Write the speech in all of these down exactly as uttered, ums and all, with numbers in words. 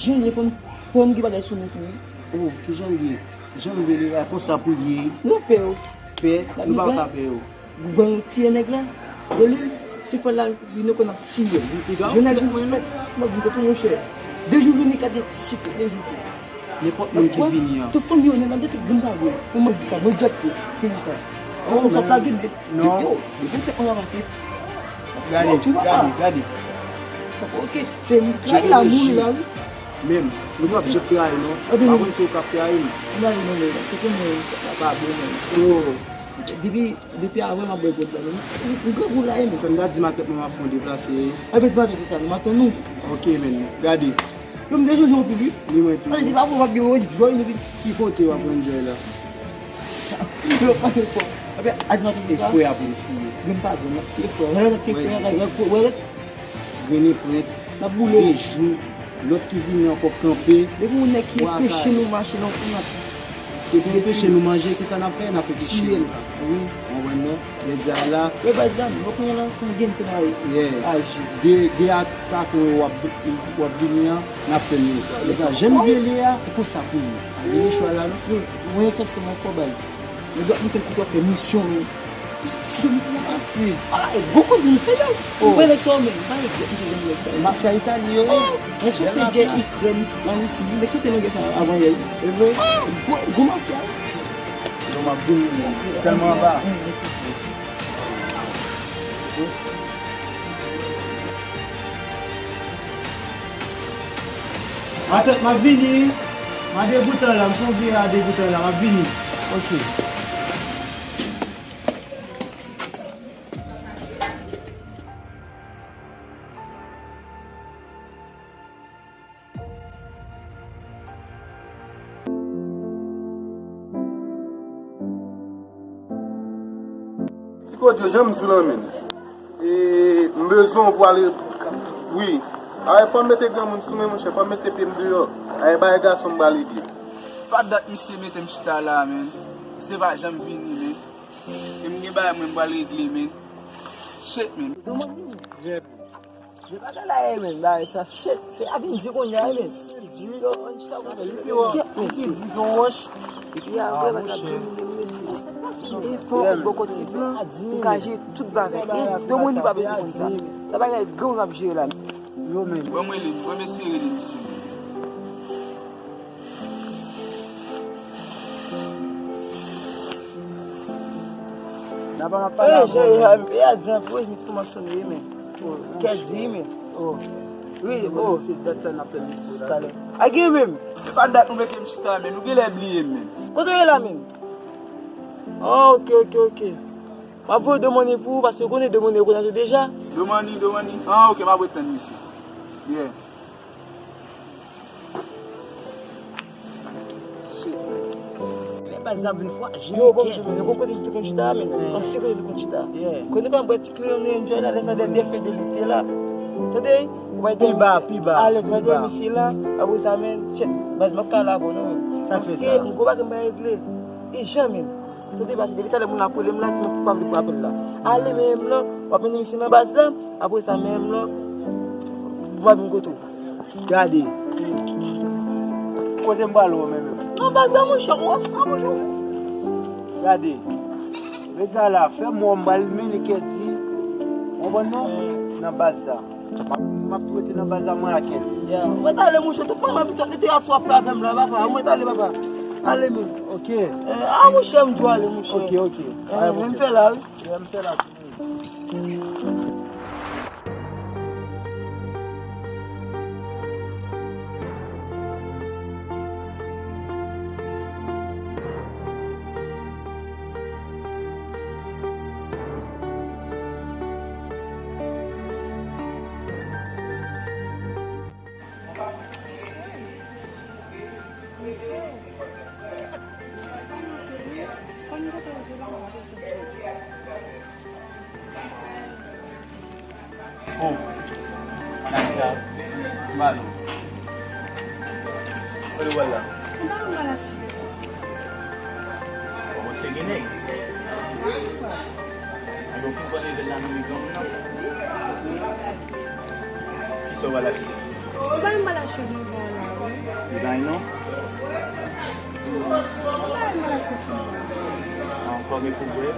Jan ye fò m, fò m gen bagay sou nou tou wi. Oh, kijan l ye? Jan m vle la, konsa pou l ye. Nou pè w. Pè? Nou pa ka pè w. Gouvan yo tiye nèg la. De li, se fò la, vin yo konn ap tiye. Jwenn nèg mwen fèt, mwen vin tou monchè. De jou vini kat nan sik de jou tou. Nenpòt moun ki vini an. Tout fanmi yo nan de tout grenn pa vre. Mwen mwen di sa, mwen djòb tou. Ki di sa? Oh, sa plage de. Non. Yo, de tout tèt mwen avanse. Gade, gade, gade. Ok, se tray la mouri la wi. Menm, nou p ap janm trayi non. Pa konn si w k ap trayi m. Mwen pa janm trayi non, se ke mwen, sa pa bon menm. Oh. Depi, depi avan m ap bwè gwòg la menm. M grangou la menm. Fè m ta di matant mwen m ap fè yon deplase. Ebyen di matant ou sa, nou matant nou. Ok, menm, gade. Yo, m deja jwenn anpil wi. Ni mwen tou. Ann di pa pou w ap gen yon enjoy nou vin. Ki kote w ap enjoy la? Yo, pa gen fò. Ebyen, a di matant ou sa. E fwe a pou m siye. Grenn pa grenn, ti fwe. Wè, ti fwe, wè, wè. Grenn e prèt, n ap boule. De jou, lòt ki vini ankò kanpe. Depi yon nèg ki enpeche nou mache nan kounye a. Depi enpeche nou manje, kisa n ap fè? N ap enpeche l. Wi. Ou konprann non? Lè di a la. Wè baz la, mwen kounye a la, se yon gen se mari. Yeah. Aji. De, de atak w ap, w ap vini an, n ap fè l yo. Lè di a, jan n vye li a, e konsa pou nou. Vini chwa la, non? Mwen, sa se mwen fò baz. Nèg yo ap monte l kote w ap fè misyon yo. Misyon nan pati. Ah, e gwo koze nou fè yo. Ou wè nèg sa yo menm, pa egzanp, misye janm nèg sa yo. Mafya Itali yo ye. Nèg sa yo fè gè Ikrèn, Larisi. Nèg sa yo te nan gè sa avan yè. E vre? Ah, gwo, gwo mafya. Yo m ap vini, tèlman anba. Matant, m ap vini. M a degoutan la, m sonje a degoutan la, m ap vini. Ok. Ti Kodyo, jan m di w lan menm. E, m bezwen w pou ale. Wi. Ay, pa mete granmoun sou men, monchè, pa mete pye m deyò. Ay, bay gason m pral regle. Pa dat misye mete m chita la, menm. Misye pa janm vini, menm. E m gen bagay mwen m pral regle, menm. Shit, menm. Gen bagay la ye, menm, bagay sa, shit, se ap vin di kounye a, menm. Yo, ann chita kounye a, li pi wò, li pi di yon wòch. Epi apre, bagay ap domine, mesye. E fò ou bò kò ti blan, ou ka jere tout bagay. E domoni pa bezwen konn sa. Sa bagay gran ou ap jere la. Yo, menm. Ban mwen li, ban m eseye rele misye. N ap pale avè w, men. Jan, jan, jan, a di anpil, wi, m tou m ap sonde, wi, men. Kè di, men. Wi, o. Se dat sa n ap tann misye la. Talè. A gen menm. Se pa dat nou mete m chita, men. Nou genlè bliye m, men. Kote w ye la, menm? Ah, ok, ok, ok. M ap voye domoni pou ou, paske ou konnen domoni ou konnen deja. Domoni, domoni. Ah, ok, m ap ret tann misye. Yeah. Shit, man. Lè baz la vin fwa, jimmy. Yo, bon, kèt. Yo, bon, kote nou te konn chita, men. An se kote nou te konn chita. Yeah. Kote nou konn bwè ti kleren, nou enjoy la, lè sa de defen de lite la. Tande? Pi ba, pi ba. Alèz, ou bay de misye la, apre sa, men, shit, baz, m ap ka la, bon, non, men. Sa k fè sa? Paske m gwo bagay m pa regle. E jan, men. Tande, pase depi talè moun ap rele m la, se mwen ki pa vle pran apèl la. Ale, men, m nan, w ap mennen misye nan baz la, apre sa, men, m nan, m ap vin kote w. Gade. Kote m pral wè w menm menm? Nan baz la, monchè, w wè, a, monchè. Gade. Redi a la, fè m wè w, m pral mennen Kèdi. Ou konprann non? Nan baz la. M ap, m ap tou rete nan baz la, mwen ak Kèdi. Ya. Ou mèt ale, monchè, tout fanm ap rete a sou ap fè avè m la, papa. Ou mèt ale, papa. Ale, men. Ok. Eh, a, monchè, m dwe ale, monchè. Ok, ok. Eh, men m fè la, wi. Ya, m fè la tou. Oh, Nadia, Malo. Kote w al la? Mwen pa anba la chita. Bon, se gen nèg. Wi, frè. Alò, fin konn level la nan men granmoun nan. Kisa w al achte? Mwen pa anba la chita devan la. Non? Ankò gen pou bwè.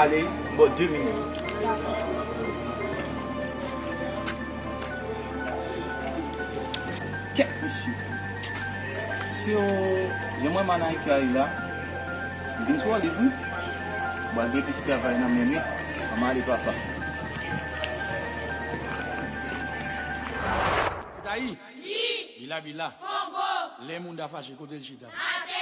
Ale, m ba w de minit. Kèt, mesye. Si w, jan mwen manayè a ye la, m vin sou liv, wi. M pral gen plis travay nan men m, wi. Ann ale, papa. Fèt Ayi. Bila, bila. Kongo. Lè moun ta fache, kote l chita? Atè.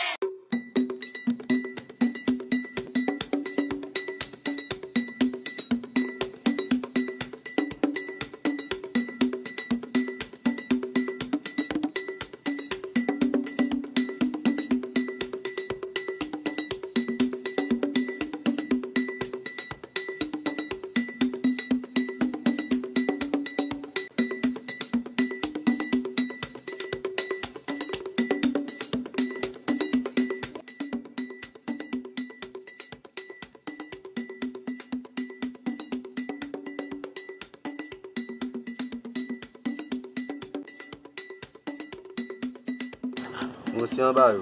Bon, se anba yo.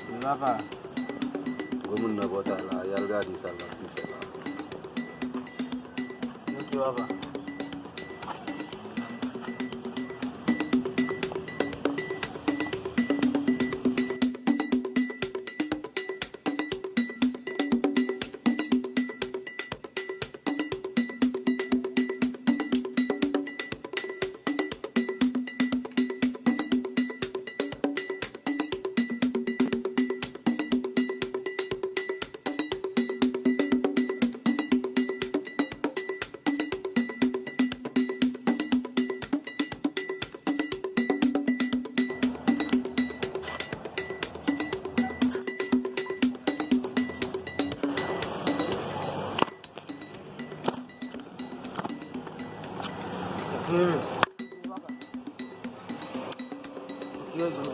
Wi, papa. Gwo moun nan pòtay la, y al gade sa l ap fè la. Ok, papa. Sa te ye. Yo, yo, yo.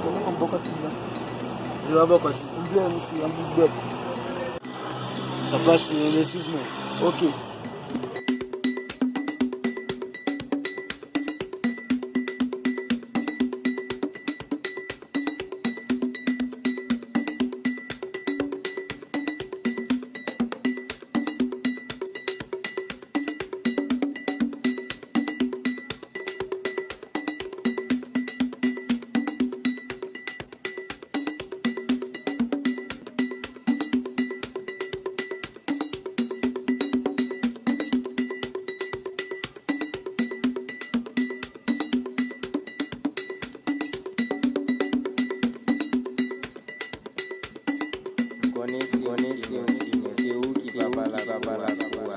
Yo, yo, bòkòt li la. Yo, bòkòt li. Oubyen, misye, yon bout bèt. Sa pase, yo, yo, swiv mwen. Ok. Konnen se, konnen se ou ki, se ou ki papa lakou a.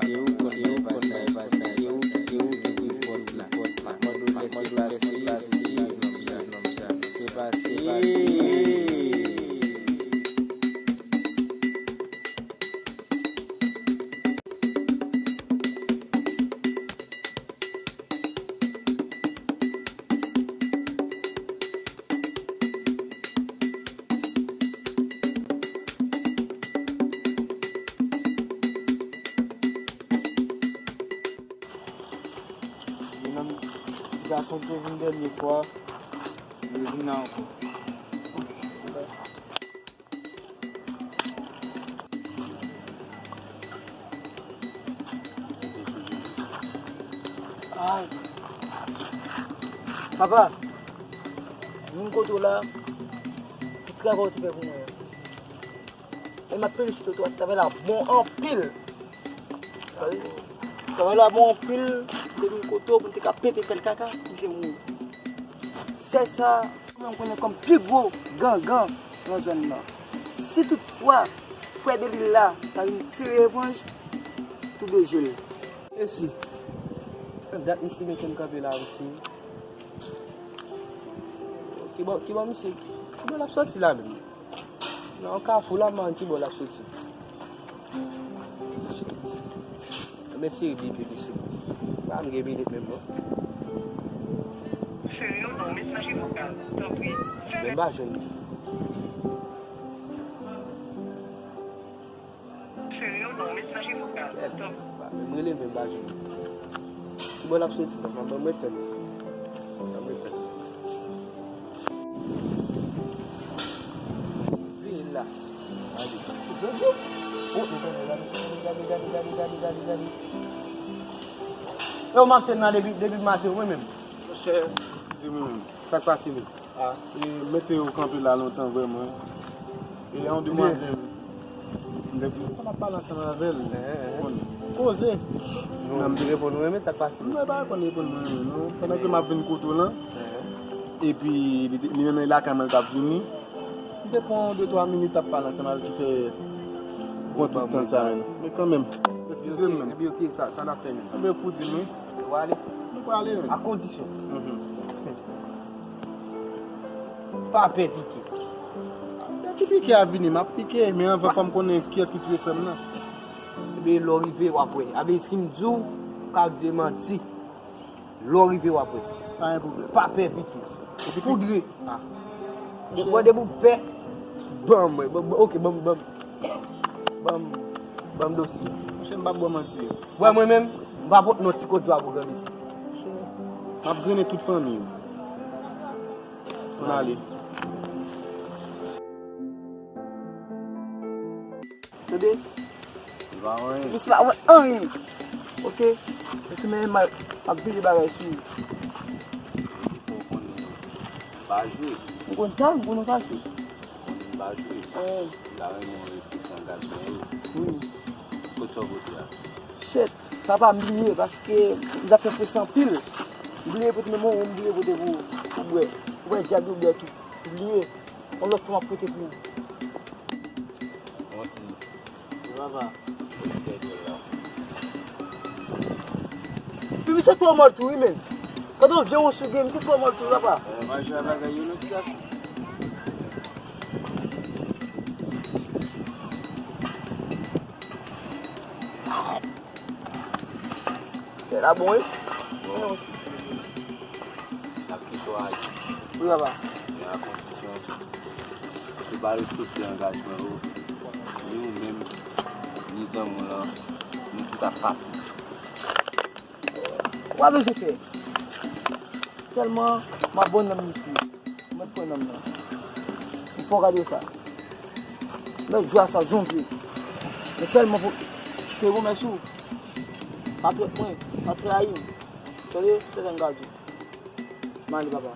Se ou k konn lè pase, se ou, se ou ki ouvri pòt la. Mwen di w lèse pase, se pase. Ti gason te vin dènye fwa, li vin la ankò. Ay. Papa, vin kote w la, tout travay ou te fè pou mwen an. E m ap felisite w tou, travay la bon anpil. Travay la bon anpil, m te vin kote w pou m te ka pete fè l kaka, misye mouri. Sè sa, mwen m konnen kòm pi gwo gangan nan zòn nan. Si toutfwa frè Delil la ta vin tire revanj, tou de je l. E si? Dat misye mete m kanpe la, misye. Kibò, kibò misye, kibò l ap sòti la menm? Nan yon kafou la, m pa konn kibò l ap soti. Shit. Mesye, li pye misye. Pa m gen minit menm, non. Cheri, yon non, mesaj vokal. Tanpri, fè. Men m pa jwenn li. Cheri, yon non, mesaj vokal. Tanpri. Pa menm rele, men m pa jwenn li. Kibò l ap soti, non? Ban mwen tèt. Ban mwen tèt. Yo, m ap tann nan depi, depi maten, mwen menm. Monchè, di mwen menm. Sa k pase menm? A, e, mete yo kanpe la lontan vrèman. E yon demwazèl, nèg m konn ap pale ansanm avè l, konn koze. Non, m te reponn ou renmen, sa k pase? Mwen pa konn reponn mwen renmen, non. Pandan ke m ap vin kote w lan, epi li te, li menm lakay mwen l t ap vini, m te pran de twa minit ap pale ansanm avè l ki fè pran tout tan sa a. Men kanmenm, eskize m menm. Epi, ok, sa, sa n ap fè menm? Anben, pou di mwen. Nou prale? Nou prale, wi. A kondisyon. Pa pè pike. Depi pike a vini, m ap pike, men anvan fò m konnen kiyès ki tiye frè m nan. Ebyen, lè w rive, w ap wè. Ebyen, si m di w, m ka di manti. Lè w rive, w ap wè. Pa gen pwoblèm. Pa pè pike. Poudre. A. Depi w pè, ban mwen. Ban, ban, ok, ban, ban, ban, ban dosye. Monchè, m p ap ba w manti. Wè mwen menm, m pa pot non ti kot dwa pou grandesi. M ap grennen tout fanmi w. Ann ale. Tande? Li pa wè anyen. Misye pa wè anyen. Ok? Misye men mal ap vide bagay sou ou. Fò w konnen, m pa jwe. M konn sa, m konn ou pa jwe. M pa jwe. M ta renmen w respekte angajman yo. Wi. Kot sa w pote a? Shit, papa, m bliye paske m t ap fè prese anpil. M bliye pote men mwen, m bliye pote pou, pou bwè. Ou wè dyab yo bwè tou. M bliye. Yon lòt fwa m ap pote pou ou. Bon, si. Papa. Pi misye twò mòl tou, wi, men. Pandan w vye ou sou gen, misye twò mòl tou, papa. Eh, mache a bagay yo, non, ti gason. Kè la bon, wi. Bon. N ap kite w ale. Wi, papa. Men a kondisyon, si w pa respekte angajman yo, ni ou menm, ni zanmi w lan, nou tout ap pase. Ou pa bezwen pè. Sèlman, m ap bon nan misye. Mwen pran nanm nan. M fò gade sa. Mèt jwe a sa zonbi. Men sèlman pou te remèsye w. Pa trèt mwen, pa trayi m. Tande, se sa m ka di w. M ale, papa.